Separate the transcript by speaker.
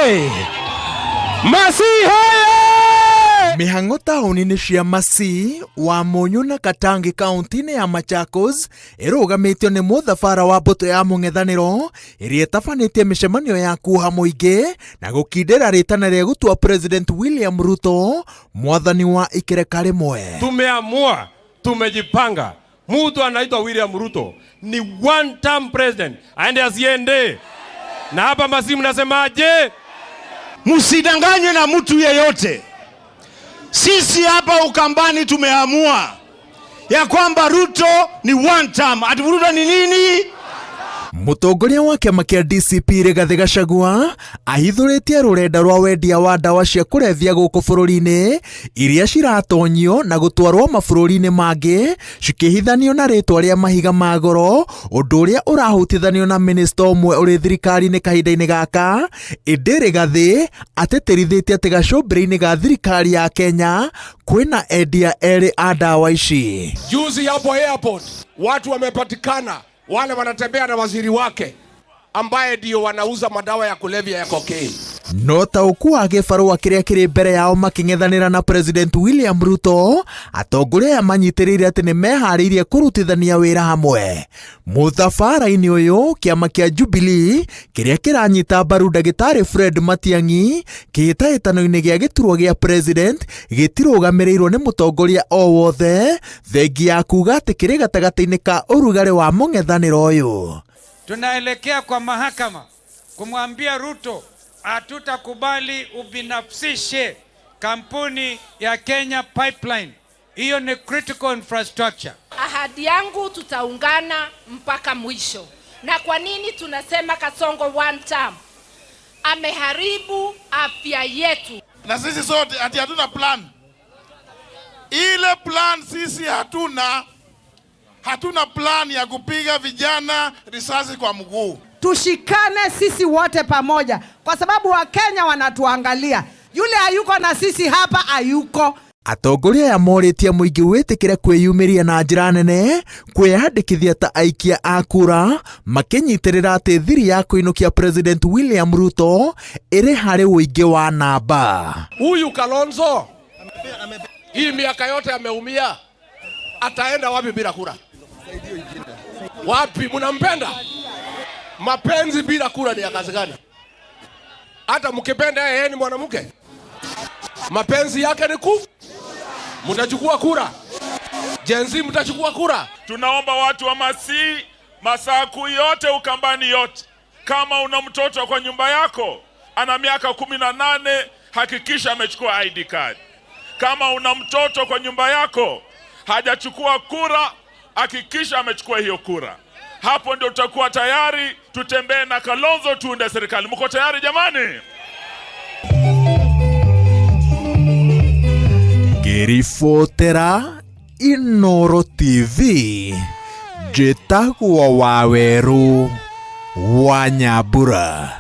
Speaker 1: Hoye! Masi hoye!
Speaker 2: Mĩhang'o taũni-inĩ cia Masii, Wamunyũ na Katangi kaunti-inĩ ya Machakos ĩrũgamĩtio nĩ mũthabara wa mbũtũ ya mũng'ethanĩro ĩrĩa ĩtabanĩtie mĩcemanio ya kuoha mũingĩ na gũkindĩra rĩtana rĩa gũtua President William Ruto mwathani wa ikereka rĩmwe.
Speaker 1: Tumeamua, tumejipanga. Mtu anaitwa William Ruto ni one term president, aende asiende. Na hapa Masii mnasemaje?
Speaker 3: Msidanganywe na mtu yeyote. Sisi hapa Ukambani tumeamua ya kwamba Ruto ni one term. Ati Ruto ni nini?
Speaker 2: Mũtongoria wa kĩama kĩa DCP Rigathĩ Gachagua ahithũrĩtie rũrenda rwa wendia wa ndawa cia kũrebia gũkũ bũrũri-inĩ iria ciratonyio na gũtwarwo mabũrũri-inĩ mangĩ cikĩhithanio na rĩtwa rĩa mahiga ma goro, ũndũ ũrĩa ũrahutithanio na minista ũmwe ũrĩ thirikari-inĩ kahinda-inĩ gaka. Ĩndĩ Rigathĩ atĩtĩrithĩtie atĩ gacũmbĩrĩ-inĩ ga thirikari ya Kenya kwĩna endia erĩ a ndawa ici.
Speaker 4: Juzi hapo airport watu wamepatikana, wale wanatembea na waziri wake ambaye ndio wanauza madawa ya kulevya ya cocaine.
Speaker 2: No ta ũkũ wa gĩbarũa kĩrĩa kĩrĩ mbere yao makĩng'ethanĩra na President William Ruto, atongoria aya manyitĩrĩire atĩ nĩ meharĩirie kũrutithania wĩra hamwe. Mũthabara-inĩ ũyũ, kĩama kĩa Jubilee kĩrĩa kĩranyita mbaru ndagĩtarĩ Fred Matiang'i kĩhĩtahĩtano-inĩ gĩa gĩturwa gĩa President gĩtirũgamĩrĩirwo nĩ mũtongoria o wothe, thengia ya kuga atĩ kĩrĩ gatagatĩ-inĩ ka ũrugarĩ wa mũng'ethanĩro ũyũ.
Speaker 5: Tunaelekea kwa mahakama kumwambia Ruto hatutakubali ubinafsishe kampuni ya Kenya Pipeline. Hiyo ni critical infrastructure.
Speaker 6: Ahadi yangu tutaungana mpaka mwisho. Na kwa nini tunasema Kasongo one term? Ameharibu afya yetu.
Speaker 7: Na sisi sote ati hatuna plan. Ile plan sisi hatuna, hatuna plan ya kupiga vijana risasi kwa mguu.
Speaker 8: Tushikane sisi wote pamoja, kwa sababu Wakenya wanatuangalia. Yule hayuko na sisi hapa hayuko.
Speaker 2: Atongoria aya morĩtie mũingĩ wĩtĩkĩre kwĩyumĩria na njĩra nene kwĩyandĩkithia ta aikia a kura, makĩnyitĩrĩra atĩ thiri ya kũinũkia President William Ruto ĩrĩ harĩ ũingĩ wa namba.
Speaker 4: Huyu Kalonzo hii miaka yote ameumia, ataenda wapi bila kura? Wapi? Mnampenda? Mapenzi bila kura ni ya kazi gani? Hata mkipenda yeye ni mwanamke, mapenzi yake ni ku, mtachukua kura. Gen Z mtachukua kura.
Speaker 7: Tunaomba watu wa Masii, Masaku yote, Ukambani yote, kama una mtoto kwa nyumba yako ana miaka 18, hakikisha amechukua ID card. Kama una mtoto kwa nyumba yako hajachukua kura, hakikisha amechukua hiyo kura. Hapo ndio tutakuwa tayari tutembee na Kalonzo tuunde serikali. Mko tayari jamani?
Speaker 2: Ngĩribotera Inooro TV, njĩtagwo Wawerũ wa Nyambura.